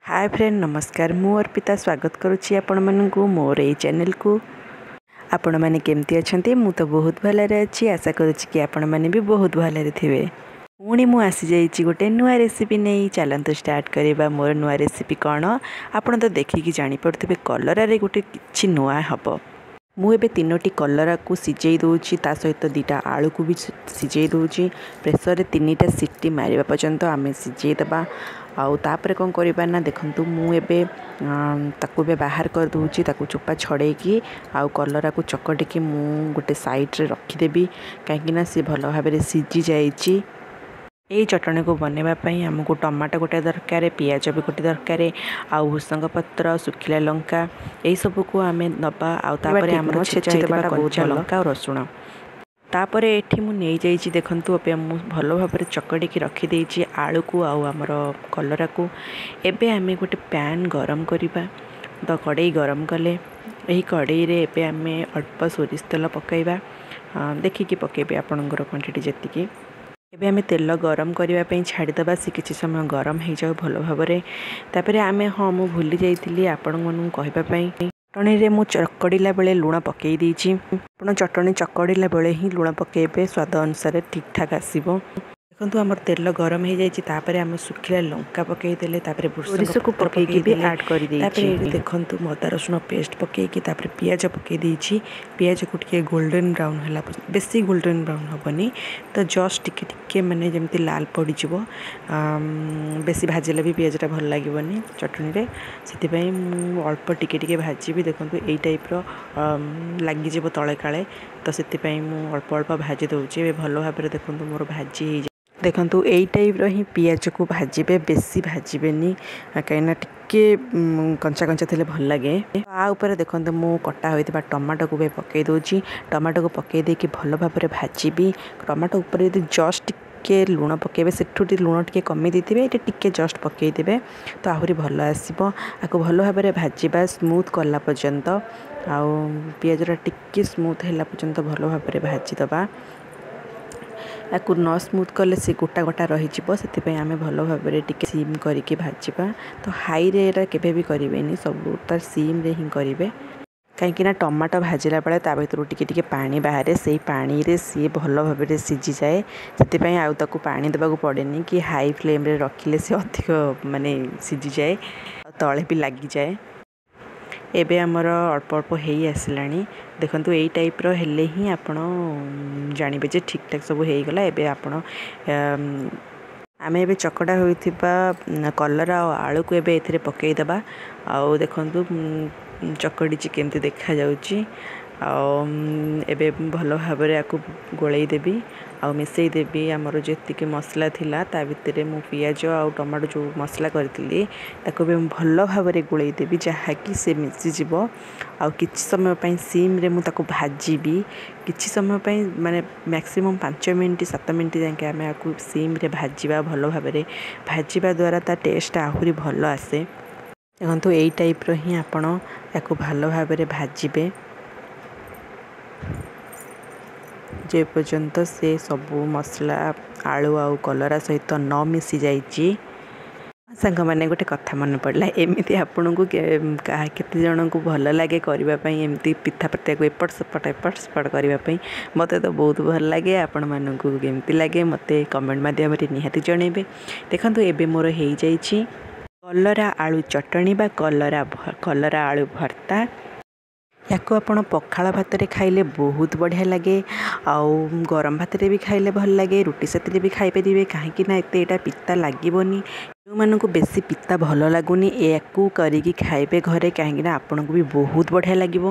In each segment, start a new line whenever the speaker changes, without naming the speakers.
ହାଏ friend, ନମସ୍କାର। ମୁଁ ଅର୍ପିତା ସ୍ୱାଗତ କରୁଛି ଆପଣମାନଙ୍କୁ ମୋର ଏଇ ଚ୍ୟାନେଲକୁ। ଆପଣମାନେ କେମିତି ଅଛନ୍ତି? ମୁଁ ତ ବହୁତ ଭଲରେ ଅଛି। ଆଶା କରୁଛି କି ଆପଣମାନେ ବି ବହୁତ ଭଲରେ ଥିବେ। ପୁଣି ମୁଁ ଆସିଯାଇଛି ଗୋଟେ ନୂଆ ରେସିପି ନେଇ। ଚାଲନ୍ତୁ ଷ୍ଟାର୍ଟ କରିବା। ମୋର ନୂଆ ରେସିପି କ'ଣ ଆପଣ ତ ଦେଖିକି ଜାଣିପାରୁଥିବେ, କଲରାରେ ଗୋଟେ କିଛି ନୂଆ ହେବ। ମୁଁ ଏବେ 3ଟି କଲରାକୁ ସିଝେଇ ଦେଉଛି, ତା ସହିତ 2ଟା ଆଳୁକୁ ବି ସିଝେଇ ଦେଉଛି। ପ୍ରେସରରେ 3ଟା ସିଟି ମାରିବା ପର୍ଯ୍ୟନ୍ତ ଆମେ ସିଝେଇ ଦେବା। ଆଉ ତାପରେ କ'ଣ କରିବା ନା, ଦେଖନ୍ତୁ, ମୁଁ ଏବେ ତାକୁ ଏବେ ବାହାର କରିଦେଉଛି। ତାକୁ ଚୋପା ଛଡ଼େଇକି ଆଉ କଲରାକୁ ଚକଟିକି ମୁଁ ଗୋଟେ ସାଇଡ଼୍ରେ ରଖିଦେବି, କାହିଁକିନା ସେ ଭଲ ଭାବରେ ସିଝି ଯାଇଛି। ଏଇ ଚଟଣିକୁ ବନେଇବା ପାଇଁ ଆମକୁ ଟମାଟୋ ଗୋଟେ ଦରକାର, ପିଆଜ ବି ଗୋଟେ ଦରକାର, ଆଉ ଭୃସଙ୍ଗ ପତ୍ର, ଶୁଖିଲା ଲଙ୍କା, ଏଇସବୁକୁ ଆମେ ନେବା। ଆଉ ତାପରେ ଆମର ଛେଚା ହେଇଥିବା କଞ୍ଚା ଲଙ୍କା ଆଉ ରସୁଣ। ତାପରେ ଏଠି ମୁଁ ନେଇଯାଇଛି, ଦେଖନ୍ତୁ, ଏବେ ମୁଁ ଭଲ ଭାବରେ ଚକଟିକି ରଖିଦେଇଛି ଆଳୁକୁ ଆଉ ଆମର କଲରାକୁ। ଏବେ ଆମେ ଗୋଟେ ପ୍ୟାନ୍ ଗରମ କରିବା। ତ କଡ଼େଇ ଗରମ କଲେ ଏହି କଡ଼େଇରେ ଏବେ ଆମେ ଅଳ୍ପ ସୋରିଷ ତେଲ ପକାଇବା। ଦେଖିକି ପକାଇବେ ଆପଣଙ୍କର କ୍ୱାଣ୍ଟିଟି ଯେତିକି। ଏବେ ଆମେ ତେଲ ଗରମ କରିବା ପାଇଁ ଛାଡ଼ିଦେବା, ସେ କିଛି ସମୟ ଗରମ ହେଇଯାଉ ଭଲ ଭାବରେ। ତାପରେ ଆମେ, ହଁ, ମୁଁ ଭୁଲି ଯାଇଥିଲି ଆପଣମାନଙ୍କୁ କହିବା ପାଇଁ, ଚଟଣିରେ ମୁଁ ଚକଡ଼ିଲା ବେଳେ ଲୁଣ ପକାଇ ଦେଇଛି। ଆପଣ ଚଟଣି ଚକଡ଼ିଲା ବେଳେ ହିଁ ଲୁଣ ପକାଇବେ, ସ୍ୱାଦ ଅନୁସାରେ ଠିକ୍ ଠାକ୍ ଆସିବ। ଦେଖନ୍ତୁ, ଆମର ତେଲ ଗରମ ହେଇଯାଇଛି। ତାପରେ ଆମେ ଶୁଖିଲା ଲଙ୍କା ପକାଇଦେଲେ, ତାପରେ
ସୋରିଷକୁ ପକାଇକି ବି ଆଡ଼୍ କରିଦେଇଛି।
ତାପରେ ଏଇଠି ଦେଖନ୍ତୁ, ଅଦା ରସୁଣ ପେଷ୍ଟ ପକାଇକି ତାପରେ ପିଆଜ ପକାଇ ଦେଇଛି। ପିଆଜକୁ ଟିକେ ଗୋଲ୍ଡେନ୍ ବ୍ରାଉନ୍ ହେଲା, ବେଶୀ ଗୋଲ୍ଡେନ୍ ବ୍ରାଉନ୍ ହେବନି ତ, ଜଷ୍ଟ ଟିକେ ଟିକେ ମାନେ ଯେମିତି ଲାଲ ପଡ଼ିଯିବ। ବେଶୀ ଭାଜିଲେ ବି ପିଆଜଟା ଭଲ ଲାଗିବନି ଚଟଣିରେ, ସେଥିପାଇଁ ମୁଁ ଅଳ୍ପ ଟିକେ ଟିକେ ଭାଜିବି। ଦେଖନ୍ତୁ, ଏଇ ଟାଇପ୍ର ଲାଗିଯିବ ତଳେ କାଳେ, ତ ସେଥିପାଇଁ ମୁଁ ଅଳ୍ପ ଅଳ୍ପ ଭାଜି ଦେଉଛି। ଏବେ ଭଲ ଭାବରେ ଦେଖନ୍ତୁ, ମୋର ଭାଜି ହେଇଯାଏ। ଦେଖନ୍ତୁ, ଏଇ ଟାଇପ୍ର ହିଁ ପିଆଜକୁ ଭାଜିବେ, ବେଶୀ ଭାଜିବେନି, କାହିଁକିନା ଟିକେ କଞ୍ଚା କଞ୍ଚା ଥିଲେ ଭଲ ଲାଗେ। ତା ଉପରେ ଦେଖନ୍ତୁ, ମୁଁ କଟା ହୋଇଥିବା ଟମାଟୋକୁ ବି ପକାଇ ଦେଉଛି। ଟମାଟୋକୁ ପକାଇ ଦେଇକି ଭଲ ଭାବରେ ଭାଜିବି। ଟମାଟୋ ଉପରେ ଯଦି ଜଷ୍ଟ ଟିକେ ଲୁଣ ପକାଇବେ, ସେଠୁ ଟିକେ ଲୁଣ ଟିକେ କମେଇ ଦେଇଥିବେ, ଏଇଠି ଟିକେ ଜଷ୍ଟ ପକାଇଦେବେ ତ ଆହୁରି ଭଲ ଆସିବ। ଆକୁ ଭଲ ଭାବରେ ଭାଜିବା ସ୍ମୁଥ୍ କଲା ପର୍ଯ୍ୟନ୍ତ, ଆଉ ପିଆଜଟା ଟିକେ ସ୍ମୁଥ୍ ହେଲା ପର୍ଯ୍ୟନ୍ତ ଭଲ ଭାବରେ ଭାଜିଦେବା। ତାକୁ ନ ସ୍ମୁଥ୍ କଲେ ସେ ଗୋଟା ଗୋଟା ରହିଯିବ, ସେଥିପାଇଁ ଆମେ ଭଲ ଭାବରେ ଟିକେ ସିମ୍ କରିକି ଭାଜିବା। ତ ହାଇରେ ଏଇଟା କେବେ ବି କରିବେନି, ସବୁ ତାର ସିମ୍ରେ ହିଁ କରିବେ, କାହିଁକିନା ଟମାଟୋ ଭାଜିଲା ବେଳେ ତା ଭିତରୁ ଟିକେ ଟିକେ ପାଣି ବାହାରେ। ସେଇ ପାଣିରେ ସିଏ ଭଲ ଭାବରେ ସିଝିଯାଏ, ସେଥିପାଇଁ ଆଉ ତାକୁ ପାଣି ଦେବାକୁ ପଡ଼େନି କି ହାଇ ଫ୍ଲେମ୍ରେ ରଖିଲେ ସେ ଅଧିକ ମାନେ ସିଝିଯାଏ ଆଉ ତଳେ ବି ଲାଗିଯାଏ। ଏବେ ଆମର ଅଳ୍ପ ଅଳ୍ପ ହେଇ ଆସିଲାଣି। ଦେଖନ୍ତୁ, ଏଇ ଟାଇପ୍ର ହେଲେ ହିଁ ଆପଣ ଜାଣିବେ ଯେ ଠିକ୍ ଠାକ୍ ସବୁ ହେଇଗଲା। ଏବେ ଆପଣ ଆମେ ଏବେ ଚକଟା ହୋଇଥିବା କଲରା ଆଉ ଆଳୁକୁ ଏବେ ଏଥିରେ ପକାଇଦେବା। ଆଉ ଦେଖନ୍ତୁ, ଚକଡ଼ିଛି କେମିତି ଦେଖାଯାଉଛି। ଆଉ ଏବେ ଭଲ ଭାବରେ ଆକୁ ଗୋଳେଇ ଦେବି ଆଉ ମିଶାଇ ଦେବି। ଆମର ଯେତିକି ମସଲା ଥିଲା, ତା ଭିତରେ ମୁଁ ପିଆଜ ଆଉ ଟମାଟୋ ଯେଉଁ ମସଲା କରିଥିଲି, ତାକୁ ବି ମୁଁ ଭଲ ଭାବରେ ଗୋଳେଇ ଦେବି, ଯାହାକି ସେ ମିଶିଯିବ। ଆଉ କିଛି ସମୟ ପାଇଁ ସିମ୍ରେ ମୁଁ ତାକୁ ଭାଜିବି। କିଛି ସମୟ ପାଇଁ ମାନେ ମ୍ୟାକ୍ସିମମ୍ 5 ମିନିଟ୍, 7 ମିନିଟ୍ ଯାଏଁକେ ଆମେ ଆକୁ ସିମ୍ରେ ଭାଜିବା। ଭଲ ଭାବରେ ଭାଜିବା ଦ୍ୱାରା ତା ଟେଷ୍ଟଟା ଆହୁରି ଭଲ ଆସେ। ଦେଖନ୍ତୁ, ଏଇ ଟାଇପ୍ର ହିଁ ଆପଣ ୟାକୁ ଭଲ ଭାବରେ ଭାଜିବେ, ଯେ ପର୍ଯ୍ୟନ୍ତ ସେ ସବୁ ମସଲା ଆଳୁ ଆଉ କଲରା ସହିତ ନ ମିଶି ଯାଇଛି। ସାଙ୍ଗମାନେ, ଗୋଟେ କଥା ମନେ ପଡ଼ିଲା। ଏମିତି ଆପଣଙ୍କୁ କାହା କେତେ ଜଣଙ୍କୁ ଭଲ ଲାଗେ କରିବା ପାଇଁ, ଏମିତି ପିଠା ପତିଆକୁ ଏପଟ ସେପଟ ଏପଟ ସେପଟ କରିବା ପାଇଁ? ମୋତେ ତ ବହୁତ ଭଲ ଲାଗେ। ଆପଣମାନଙ୍କୁ କେମିତି ଲାଗେ ମୋତେ କମେଣ୍ଟ ମାଧ୍ୟମରେ ନିହାତି ଜଣାଇବେ। ଦେଖନ୍ତୁ, ଏବେ ମୋର ହେଇଯାଇଛି କଲରା ଆଳୁ ଚଟଣି ବା କଲରା ଆଳୁ ଭର୍ତ୍ତା। ୟାକୁ ଆପଣ ପଖାଳ ଭାତରେ ଖାଇଲେ ବହୁତ ବଢ଼ିଆ ଲାଗେ, ଆଉ ଗରମ ଭାତରେ ବି ଖାଇଲେ ଭଲ ଲାଗେ, ରୁଟି ସାଥିରେ ବି ଖାଇପାରିବେ, କାହିଁକି ନା ଏତେ ଏଇଟା ପିତା ଲାଗିବନି। ଯେଉଁମାନଙ୍କୁ ବେଶୀ ପିତା ଭଲ ଲାଗୁନି, ୟାକୁ କରିକି ଖାଇବେ ଘରେ, କାହିଁକିନା ଆପଣଙ୍କୁ ବି ବହୁତ ବଢ଼ିଆ ଲାଗିବ।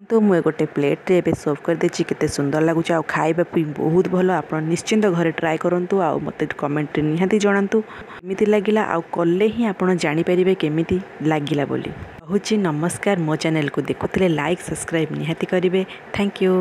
ତ ମୁଁ ଗୋଟେ ପ୍ଲେଟ୍ରେ ଏବେ ସର୍ଭ କରିଦେଇଛି। କେତେ ସୁନ୍ଦର ଲାଗୁଛି ଆଉ ଖାଇବା ପାଇଁ ବହୁତ ଭଲ। ଆପଣ ନିଶ୍ଚିନ୍ତ ଘରେ ଟ୍ରାଏ କରନ୍ତୁ ଆଉ ମୋତେ କମେଣ୍ଟରେ ନିହାତି ଜଣାନ୍ତୁ କେମିତି ଲାଗିଲା। ଆଉ କଲେ ହିଁ ଆପଣ ଜାଣିପାରିବେ କେମିତି ଲାଗିଲା ବୋଲି। ରହୁଛି, ନମସ୍କାର। ମୋ ଚ୍ୟାନେଲକୁ ଦେଖୁଥିଲେ ଲାଇକ୍, ସବସ୍କ୍ରାଇବ୍ ନିହାତି କରିବେ। Thank you.